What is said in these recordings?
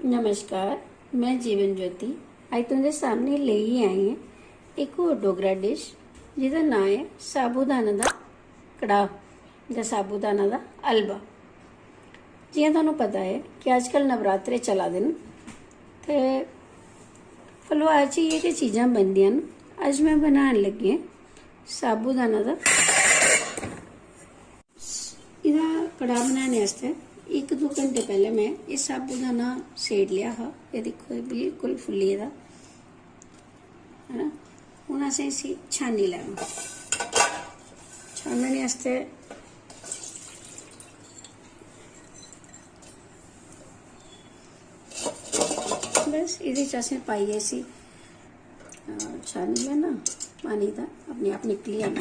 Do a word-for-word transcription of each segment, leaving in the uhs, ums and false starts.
नमस्कार, में जीवन ज्योति। अज्ज तुं'दे सामने लेइयै आई आं इक होर डोगरा डिश, जेह्दा नांऽ ऐ साबूदाना दा कड़ाह् जां साबूदाना दा हलवा। जि'यां तुहानू पता ऐ कि अजकल नवरात्रे चला दे न ते फलोहार च इ'यै गै चीजां बनदियां न। अज्ज में बनान लगी आं साबूदाना दा। एह्दा कड़ाह् बनाने आस्तै इक दो घैंटे पैह्लें में एह् साबूदाना सेड़ी लेआ हा। एह् दिक्खो, एह् बिल्कुल फुल्ली गेदा, है ना? हून असें इसी छानी लैना। छानने आस्तै बस एह्दे च असें पाइयै इसी, अ, छानी लैना, पानी दा अपने आप निकली जाना।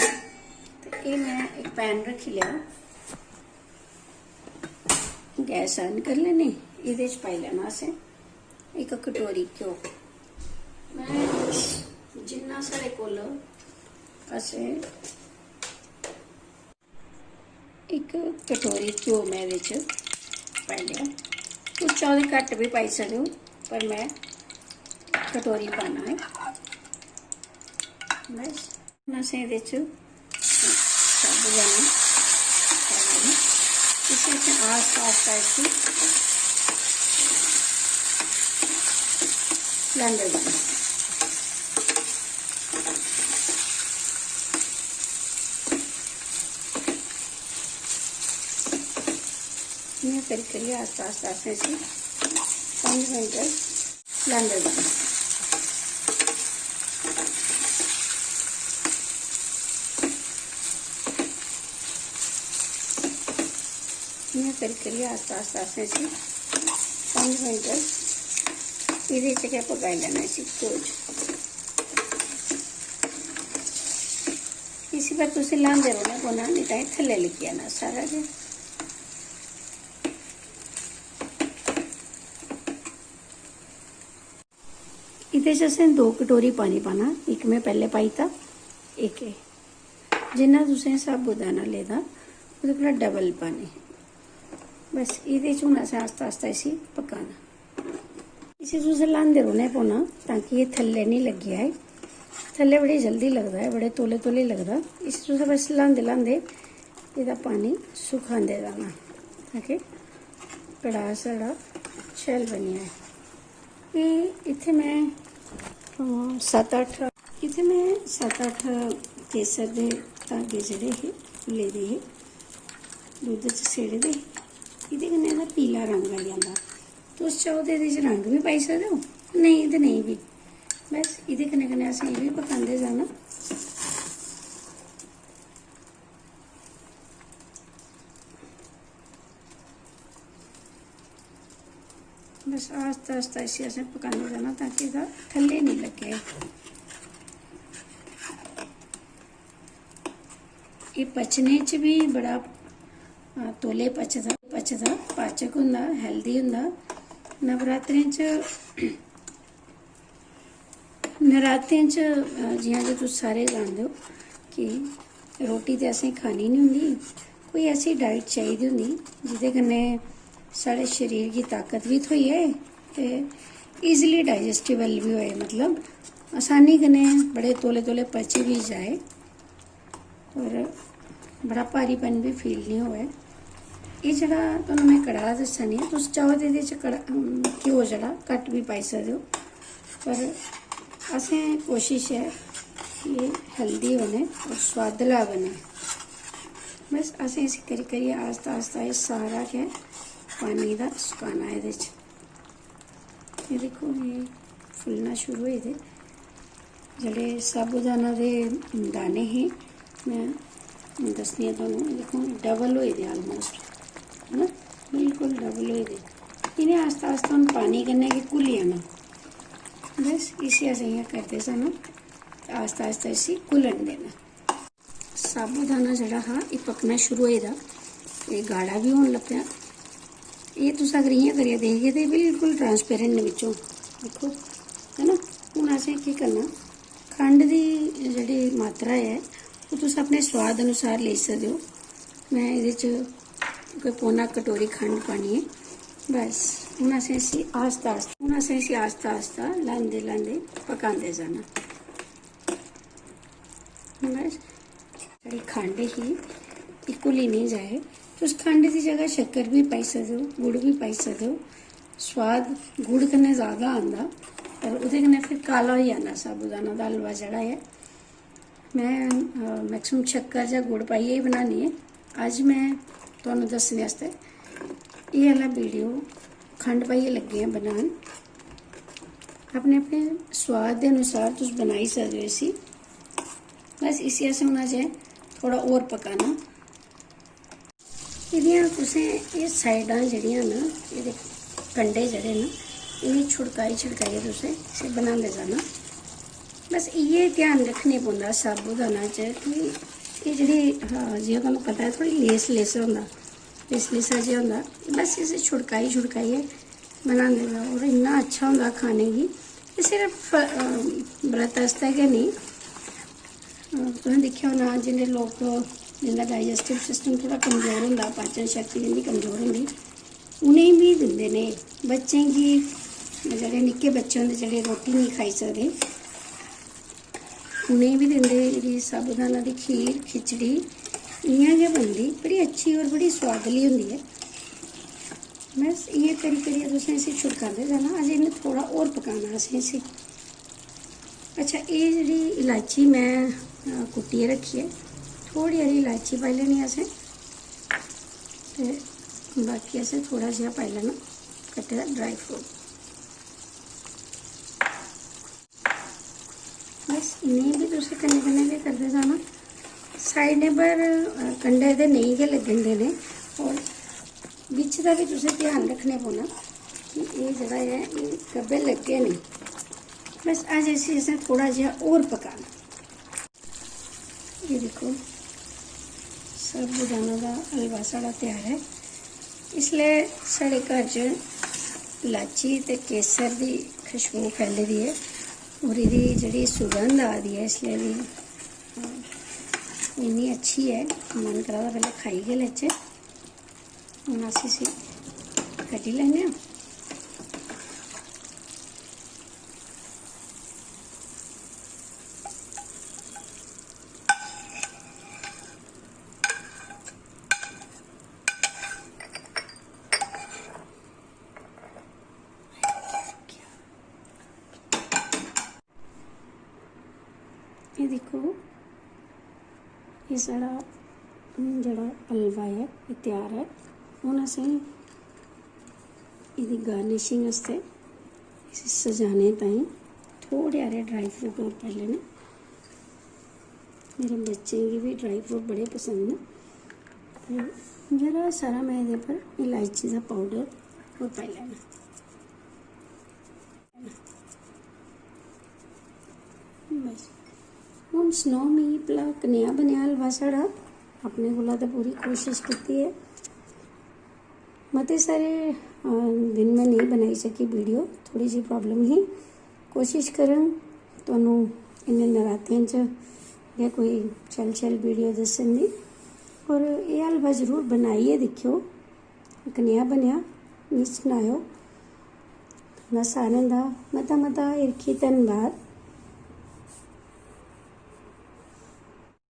ते एह् में इक पैन रक्खी लेआ, गैस on करी लैनी। एह्दे च पाई लैना असें इक कटोरी घ्यो। में जिन्ना साढ़े कोल, असें इक कटोरी घ्यो में एह्दे च पाई लेआ। तुस चाहो ते घट्ट बी पाई सकदे ओ, पर में कटोरी पाना ऐ। बस, हून असें एह्दे च साबूदाना पाई लैना। इसी असें आस्ता आस्ता इसी blender करना। इ'यां करी करियै आस्ता आस्ता असें इसी पंज मिंट blender करना। इ'यां करी करियै आस्ता आस्ता असें इसी पंज मिंट एह्दे च गै पकाई लैना, इसी घ्यो च। इसी पर तुसें ल्हांदे रौह्ना पौना, नेईं तां एह् थल्लै लग्गी जाना सारा गै। एह्दे च असें दो कटोरी पानी पाना, इक में पैह्लें पाई दित्ता, इक एह्। जिन्ना तुसें साबूदाना लेदा, ओह्दे कोला डबल पानी। बस एह्दे च हून असें आस्ता आस्ता इसी पकाना। इसी तुसें ल्हांदे रौह्ने पौना, तां कि एह् थल्लै निं लग्गी जाए। थल्लै बड़ी जल्दी लगदा ऐ, बड़े तौले तौले लगदा। इसी तुसें बस ल्हांदे ल्हांदे एह्दा पानी सुखांदे जाना, ताकि कड़ाह् साढ़ा शैल बनी जाए। एह् इत्थै में, अ, सत्त अट्ठ, इत्थै में सत्त अट्ठ केसर दे धागे जेह्ड़े हे, लेदे हे, दुद्ध च सेड़े दे हे। एह्दे कन्नै एह्दा पीला रंग आई जंदा। तुस चाहो ते एह्दे च रंग बी पाई सकदे ओ, नेईं ते नेईं बी। बस एह्दे कन्नै कन्नै असें एह् बी पकांदे जाना। बस आस्ता आस्ता इसी असें पकांदे जाना, ताकि एह्दा थल्ले निं लग्गे। एह् पचने च बी बड़ा, अ, तौले पचदा, पचदा, पाचक होंदा, healthy होंदा। नवरात्रें च, नरातें च, अ, जि'यां जे तुस सारे जानदे ओ कि रोटी ते असें खानी निं होंदी, कोई ऐसी diet चाहिदी होंदी जेह्दे कन्नै साढ़े शरीर गी ताकत बी थ्होई जाए ते easily digestible बी होए, मतलब आसानी कन्नै बड़े तौले तौले पची बी जाए। और बड़ा भारीपन बी feel निं होऐ। एह् जेह्ड़ा तुहानू में कड़ाह् दस्सा नी आं, तुस चाहो ते एह्दे च कड़ा-, अम, घ्यो जेह्ड़ा घट्ट बी पाई सकदे ओ, पर असें कोशिश ऐ कि एह् healthy बने और सोआदला बने। बस असें इसी करी करियै आस्ता आस्ता एह् सारा गै पानी दा सुकाना एह्दे च। एह् दिक्खो, एह् फुल्लना शुरू होई दे। जेह्ड़े साबूदाना दे दाने हे, में दस्सनी आं तुहानू, एह् दिक्खो, double होई दे almost, है ना, बिल्कुल double होई दे। इ'नें आस्ता आस्ता हून पानी कन्नै गै घुली जाना। बस इसी अस इ'यां करदे जाना, आस्ता आस्ता इसी घुलन देना। साबूदाना जेह्ड़ा हा, एह् पकना शुरू होई दा। एह् गाढ़ा बी होन लग्गेआ। एह् तुस अगर इ'यां करियै दिखगे ते बिल्कुल transparent न बिच्चों, दिक्खो, है ना। हून असें केह् करना, खंड दी जेह्ड़ी मात्रा ऐ, ओह् तुस अपने सोआद अनुसार लेई सकदे ओ। में एह्दे च कोई पौना कटोरी खंड पानी ऐ, बस। हून असें इसी आस्ता आस्ता, हून असें इसी आस्ता आस्ता लांदे लांदे पकांदे जाना। बस, साढ़ी खंड ही, एह् घुली निं जाए। तुस खंड दी जगह शक्कर बी पाई सकदे ओ, गुड़ बी पाई सकदे ओ। सोआद गुड़ कन्नै ज़्यादा आंदा, पर ओह्दे कन्नै फिर काला होई जंदा साबूदाना दा हलवा जेह्ड़ा ऐ। में, अ, मैक्सिमम शक्कर जां गुड़ पाइयै ही बनानी ऐ। अज्ज में तुहानू दस्सने आस्तै एह् आह्ला वीडियो खंड पाइयै लग्गे आं बनान। अपने अपने सोआद दे अनुसार तुस बनाई सकदे ओ इसी। बस इसी असें हून अजें थोह्ड़ा होर पकाना। एह्दियां तुसें एह् साइडां जेह्ड़ियां न, एह्दे कंढे जेह्ड़े न, इ'नें छुड़काई छुड़काइयै तुसें इसी बनांदे जाना। बस इ'यै ध्यान रक्खने पौंदा साबूदाना च कि एह् जेह्ड़ी, हां, जि'यां तुहानू पता ऐ, थोह्ड़ी लेस लेस होंदा, लेस लेसा जेहा होंदा। बस इसी छुड़काई छुड़काइयै बनांदे र'वो, होर इन्ना अच्छा होंदा खाने गी। एह् सिर्फ, अ, व्रत आस्तै गै नेईं, अ, तुसें दिक्खेआ होना, जि'नें लोक, जिं'दा डाइजेस्टिव सिस्टम थोह्ड़ा कमजोर होंदा, पाचन शक्ति जिं'दी कमजोर होंदी, उ'नेंगी बी दिंदे न। बच्चें गी, जेह्ड़े निक्के बच्चे होंदे, जेह्ड़े रोटी नेईं खाई सकदे, उ'नेंगी बी दिंदे। एह्दी साबूदाना दी खीर, खिचड़ी इ'यां गै बनदी, बड़ी अच्छी होर बड़ी सोआदली होंदी ऐ। बस इ'यां करी करियै तुसें इसी छुड़कांदे जाना। अजें इ'यां थोह्ड़ा होर पकाना असें इसी। अच्छा, एह् जेह्ड़ी इलायची में, अ, कुट्टियै रक्खी ऐ, थोह्ड़ी हारी इलायची पाई लैनी असें, ते बाकी असें थोह्ड़ा जेहा पाई लैना कट्टे दा ड्राई फ्रूट। बस इ'नेंगी बी तुसें कन्नै कन्नै गै करदे जाना। साइडें पर, अ, कंढे ते नेईं गै लग्गन देने, होर बिच दा बी तुसें ध्यान रक्खने पौना कि एह् जेह्ड़ा ऐ, एह् गब्बे लग्गे नेईं। बस अज्ज इसी असें थोह्ड़ा जेहा होर पकाना। एह् दिक्खो, साबूदाना दा हलवा साढ़ा त्यार ऐ। इसलै साढ़े घर च लाची ते केसर दी खुशबू फैली दी ऐ, होर एह्दी जेह्ड़ी सुगंध आ दी ऐ इसलै दी, इन्नी अच्छी ऐ, मन करा दा पैह्लें खाई गै लैचै। हून अस इसी कड्ढी लैन्ने आं। एह् दिक्खो, एह् साढ़ा हून जेह्ड़ा हलवा ऐ, एह् त्यार ऐ। हून असें एह्दी गार्निशिंग आस्तै, इसी सजाने ताईं थोह्ड़े हारे ड्राई फ्रूट होर पाई लैने। मेरे बच्चें गी बी ड्राई फ्रूट बड़े पसंद न। ते जरा सारा में एह्दे पर इलायची दा पाउडर होर पाई लैना। बस। हून सनाओ मिगी भला कनेहा बनेआ हलवा साढ़ा? अपने कोला ते पूरी कोशिश कीती ऐ। मते सारे, अ, दिन में नेईं बनाई सकी वीडियो, थोह्ड़ी जेही प्रॉब्लम ही। कोशिश करङ तुहानू इ'नें नरातें च गै कोई शैल शैल वीडियो दस्सन दी। होर एह् हलवा जरूर बनाइयै दिक्खेओ, कनेहा बनेआ मिगी सनाएओ। तुं'दा सारें दा मता मता हिरखी धन्नबाद।